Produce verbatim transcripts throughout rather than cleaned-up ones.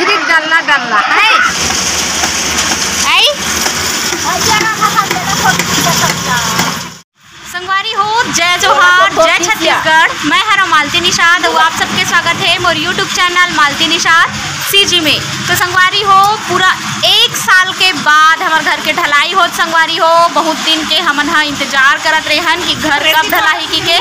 डल्ला डल्ला है। आई? संगवारी हो, जय जोहार, जय छत्तीसगढ़। मैं हरा मालती निषाद अउ आप सबके स्वागत है मोर YouTube channel Malti Nishad CG में। तो संगवारी हो, पूरा एक साल के बाद हमर घर के ढलाई होत संगवारी हो। बहुत दिन के हमन ह इंतजार करत रेहन कि घर कब ढलाही की के।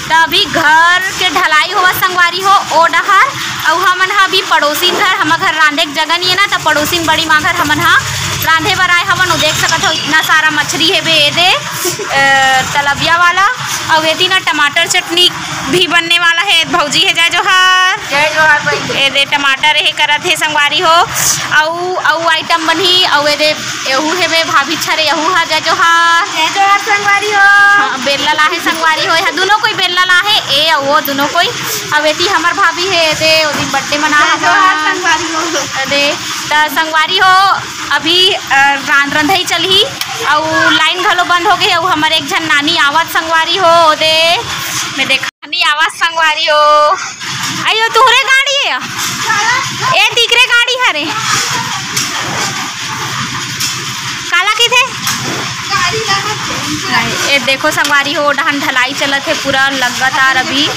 त अभी घर के ढलाई होवत संगवारी हो, ओ डहर। अउ हमन ह अभी पड़ोसी घर, हमर घर रांधे के जगह नहीं है ना, त पड़ोसी बड़ी माँ घर हमन ह रांधे बर आए हवन। वो देख सकत हो, इतना सारा मछरी हे बे, ए दे, अ, तलबिया वाला। अउ एती ना टमाटर चटनी भी बनने वाला है। भौजी है, जय जोहार। जय जोहार बहिनी। ए दे टमाटर हे करत हे संगवारी हो। अउ, अउ आइटम बनही, अउ ए दे एहू हे बे भाभी छरे, एहू हा, जय जोहार। जय जोहार संगवारी हो। हाँ, बेलना लाहे संगवारी हो, यहाँ दोनों कोई बेलना लाहे, ए अउ वो दोनों कोई। अब एती हमर भाभी हे, ए दे ओ दिन बर्थडे मना जय जोहार संगवारी हो। ए दे, त संगवारी हो, अभी, अ, रांध रंधई चलही, अउ लाइन घलो बंद हो गई, अउ हमर एक झन नानी आवत संगवारी हो, ओ दे, मैं देखा नानी आवत संगवारी हो। अयो, तुहरे गाड़ी है? ए, दिकरे गाड़ी हरे। काला किथे? ए, देखो संगवारी हो, डहन ढलाई चलत है पूरा लगातार अभी।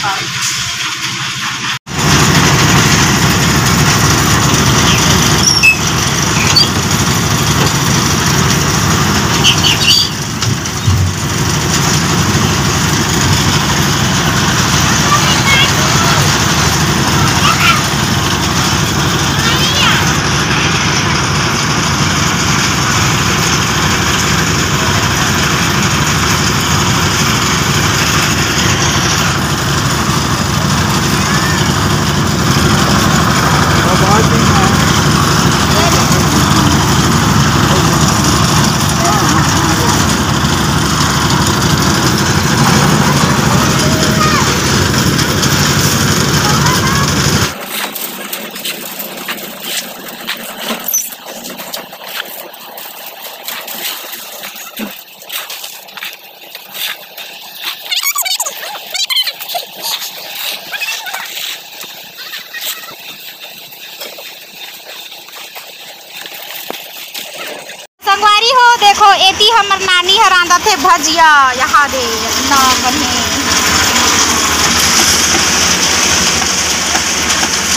संगवारी हो, देखो, एती हमर नानी ह रांधत हे भजिया। यहाँ दे, इतना बने।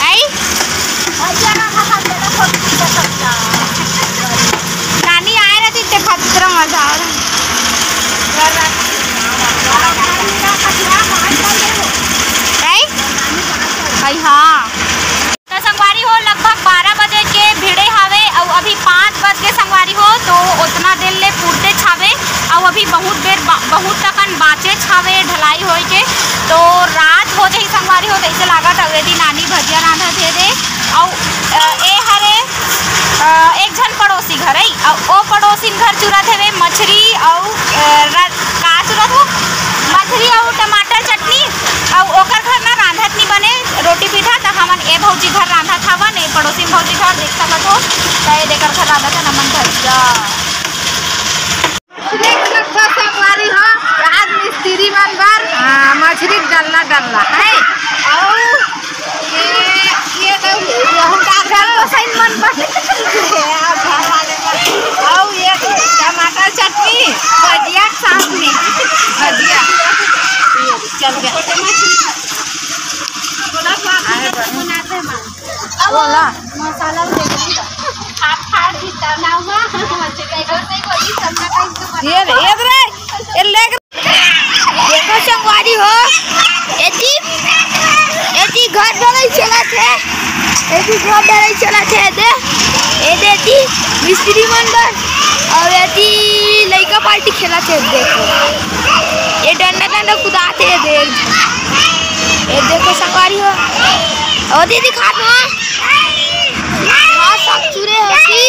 आई? भजिया ना खा सकते ना, छोटी सी बच्चा। नानी आए रहती ते खतरा मजा आ रहा। आई? आई, हाँ। त संगवारी हो, लगभग बारह बजे के भिड़े हावे अउ अभी पाँच बज के संगवारी हो, तो ओतना देर ले पुरते छावे अउ अभी बहुत देर बा-, बहुत अकन बाँचे छावे ढलाई होए के। तो रात हो जाही संगवारी हो, तइसे लागत। अउ एती नानी भजिया रांधत हे दे, अउ, अ, ए हरे, अ, एक झन पड़ोसी घर आई, अउ ओ पड़ोसिन घर चुरत हेवे मछरी अउ, अ, र-, का चुरत हो? मछरी अउ टमाटर चटनी। अउ ओकर घर ना रांधत नी बने रोटी पीठा, त हमन ए भौजी घर रांधत हवन, ए पड़ोसिन भौजी घर देख सकत हो, त ए देकर घर रांधत हन हमन भजिया। देख सकत हो संगवारी हो, आज मिस्त्री मन बर, आ, मछरी डलना डलना है। अउ ये, ये तो बहुत आजकल तो सही मन बने। अउ ये टमाटर चटनी, भजिया के साथ में। भजिया। चल गया। बोला, बोला। मसाला फाड़ फाड़ भी तनावा। ये रे, ये रे। ये ले देखो संगवारी हो, एती, एती घर ढलाई चलत हे, एती घर ढलाई चलत हे, दे, ए दे एती मिस्त्री मन बर, अउ एती लइका पार्टी खेलत हे, देखो, ये डंडा डंडा कुदात हे, दे, ये देखो संगवारी हो, ओ दीदी खात हो, हाँ, सब चुरे होती,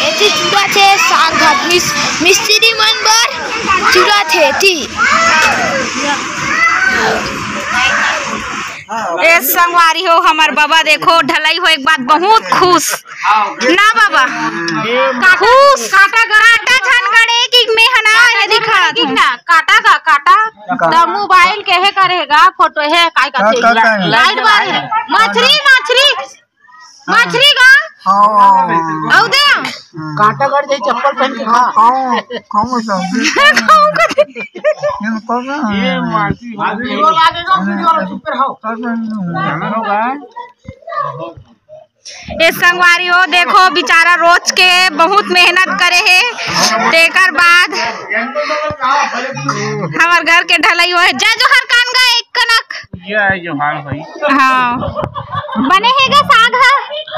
एती चुरा थे, साग भात मिस-, मिस्त्री मन बर। चुरा थे, ती। ए संगवारी हो, हमर बाबा देखो, ढलाई होए के बाद बहुत खुश ना बाबा, खुश। काटा गा-, काटा झन गड़े कि मैं हना, ये दिखा ठीक ना, काटा का काटा, त मोबाइल के हे करेगा, फोटो हे, काय का का, का, का? लाइट बार हे, मछरी, मछरी, मछरी गा? हाँ। अउ दे। कांटा गड़ जाई चप्पल पहन के खा। खाओ, खाओ सब। खाओ कथी? ये कौन है? ये माटी, माटी। वीडियो लागेगा, वीडियो वाला चुप कर, हाँ। कर रहे हैं। होगा। ए संगवारी हो, देखो बेचारा रोज के बहुत मेहनत करे हे, तेकर बाद हमर घर के ढलई होहे। जय जोहार कान गा एक कनक। जय जोहार भाई। हाँ, बने हे गा साग ह?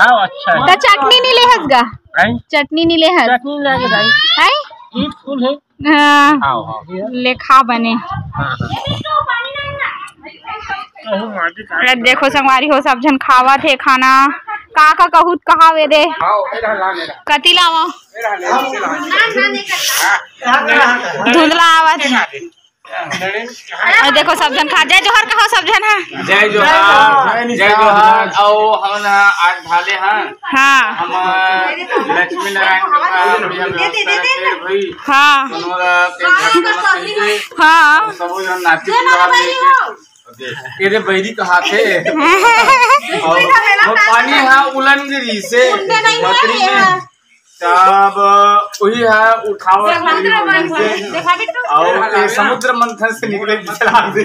हाँ, अच्छा है। त चटनी नी लेहस गा? हैं? चटनी नी लेहस? चटनी लेके भाई। हैं? ईट फूल है। हाँ। हाँ, हाँ। लेखा बने। हाँ, हाँ। अरे देखो संगवारी हो, सब झन खावत हे खाना। का का कहूत कहावे दे? हाँ, ए रहा, ला, ए रहा। कति लावा? ए रहा, ले, ए रहा। धुंधला आवत हे। अरे देखो सब झन खा, जय जोहार कहो सब झन हा। जय जोहार, जय जोहार। अउ हमन ह आज ढाले हन। हाँ। हम लक्ष्मी नारायण के पास बढ़िया व्यवस्था रखे भाई। हाँ। कोनो ला के घर के मत कहिए। हाँ। सबो झन नाची पुरावे में। ये रे बैरी कहाथे। अउ वो पानी हा उलन गिरी से बकरी में। तब वही है उठावत समुद्र मंथन से। देखा बिट्टू? और ये समुद्र मंथन से निकले बिचला दे।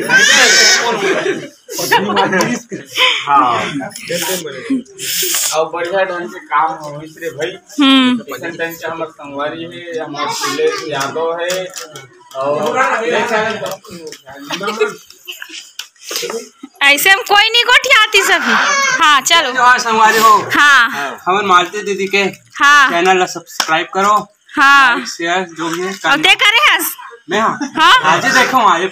हाँ। और बढ़िया ढंग से काम होइस रे भाई। हम्म। ऐसन टाइम से हमारे संगवारी है, हमारे सुलेश यादव है। और ऐसे हम कोई नहीं गोठियाती सभी। हाँ, चलो। जोहार संगवारी हो। हाँ। हमन मालती दीदी के हाँ। चैनल ला सब्सक्राइब करो। हाँ। लाइक, शेयर, जो भी है, और करना। ते करे हस? मैं हाँ। हाँ। आज ही देखो, आज ही।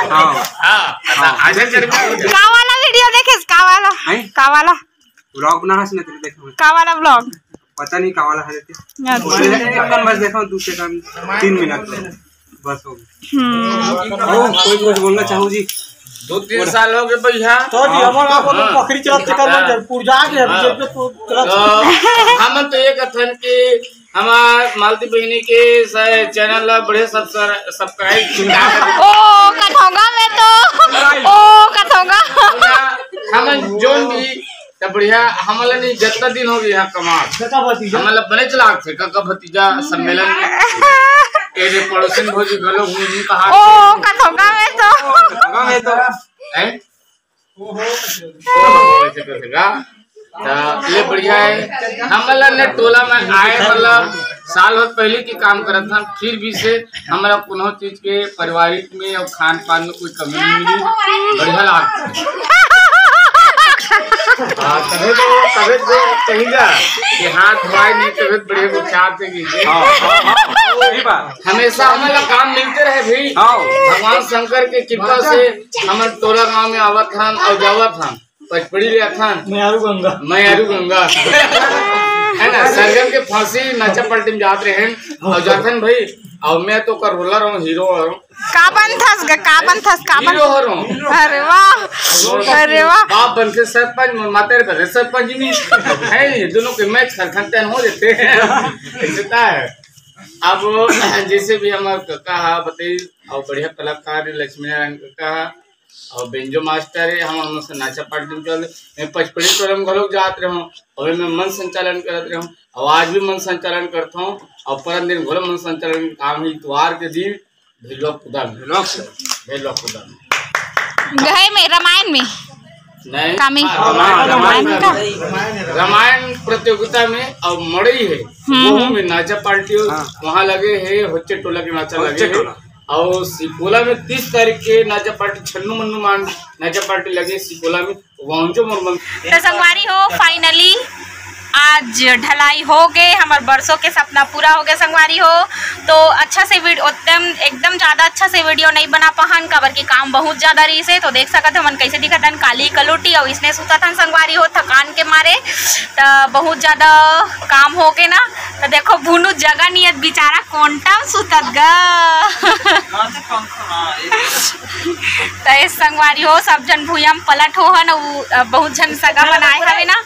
हाँ। हाँ। आज ही करके का वाला वीडियो देखे? का वाला? नहीं। का वाला? व्लॉग बना हस ना, तेरे देखो। का वाला व्लॉग? पता नहीं का वाला है, देखे। अच्छा। एक कन बस देखो, दो सेकंड, तीन मिनट। बस हो गया। हम्म। ओ, कोई कुछ बोलना चाहो जी? दो तीन साल हो गए भैया। तो जी, हमारा हाँ। बकरी चलाते कर हाँ। बंद कर, पुरजा के है, हाँ। जेब में तो चला तो हम तो ये कथन कि हमार मालती बहिनी के स-, चैनल ला बढ़िया सब्सक्राइब ओ, कथोंगा मैं तो। ओ, कथोंगा। हम जोन भी त बढ़िया, हमन ला नहीं, जतना दिन हो गए यहाँ कमात, काका भतीजा। हमन ला बनेच लागथे काका भतीजा सम्मेलन में। ए रे पड़ोसन भौजी घलो घूम कहा ओ, कथोंगा मैं तो। कथोंगा मैं तो। हैं? ओहो। ओहो, ऐसे कैसे गा? त ये बढ़िया है। हमन ला ने टोला में आए, मतलब, साल भर पहले के काम करत हन, फिर भी से हमरा कोनो चीज के पारिवारिक में और खान पान में कोई कमी नहीं मिली। बढ़िया लागथे। हाँ, तबे तो, तबे तो कहिला कि हाथ धोए नहीं, तबे बढ़िया बुझात हे कि हाँ, हाँ, हाँ, सही बात। हमेशा हमन ला काम मिलते रहे भाई। हाँ। भगवान शंकर के कृपा से हमन टोला गांव में आवत हन और जावत हन। पचपड़ी ले आथन। मैं आरू गंगा। मैं आरू गंगा। है ना, सरगम के फांसी नाचा पार्टी में जात रहे हैं और जाथन भाई, और मैं तो कर रोलर हूँ, हीरो हूँ। का बनथस ग, का बनथस, का बन- हीरो हर हूँ। अरे वाह, अरे वाह। बाप बन के सरपंच, माता रे बने सरपंच जी नहीं है, ये दोनों के मैच कर खाते हो जाते हैं। ऐसे तो है। अब जैसे भी हमारे काका हा बताई, और बढ़िया कलाकार लक्ष्मी नारायण काका हा, और बेंजो मास्टर है, हम, हम से नाचा पार्टी में चल, मैं पचपड़ी टोला में घलोक जात रहे हूँ, और मैं मंच संचालन करत रहे हूँ, और आज भी मंच संचालन करता हूँ, और परम दिन घलो मंच संचालन के काम है, इतवार के दिन भेलवा कुदा में। भेलवा कुदा। भेलवा कुदा में। गए में, रामायण में। नहीं। कामी। हाँ, रामायण, रामायण रामायण का। रामायण प्रतियोगिता में और मड़ई है, हम्म, वो हम्म। में नाचा पार्टी हो, हाँ। वहाँ लगे है, होच्चे टोला के नाचा होच्चे लगे है। टोला। और सिकोला में तीस तारीख के नाचा पार्टी, छन्नू मन्नू मान नाचा पार्टी लगे सिकोला में, वांजो मोर मन। तो संगवारी हो, finally आज ढलाई हो गए, हमार बरसों के सपना पूरा हो गया संगवारी हो। तो अच्छा से वीडियो, एकदम, एकदम ज्यादा अच्छा से वीडियो नहीं बना पाहन, काबर के काम बहुत ज्यादा रही से। तो देख सकत हो मन कैसे दिखत हन, काली कलोटी और इसने सुतत हन संगवारी हो थकान के मारे। तो बहुत ज्यादा काम हो के ना, तो देखो भुनु जगह नियत बेचारा कोंटा में सुतत गा। तो ये संगवारी हो, सब झन भुइयां में पलट हो हन, उ, अ, बहुत झन सगा मन आए हवे ना,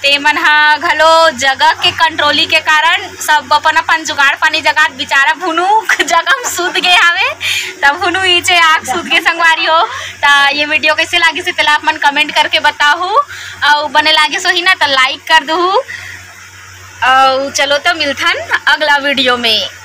ते मन ह घलो जगह के कंट्रोली के कारण सब अपन अपन जुगाड़ पानी जगात बेचारा भुनु जगह म सूत गे हावे। तब भुनु इचे आके सूत गे संगवारी हो। त ये वीडियो कैसे लागिस हे तेला आप मन कमेंट करके बताहू, अउ बने लागिस होही ना त लाइक कर दूहू। अउ चलो त मिलथन अगला वीडियो में।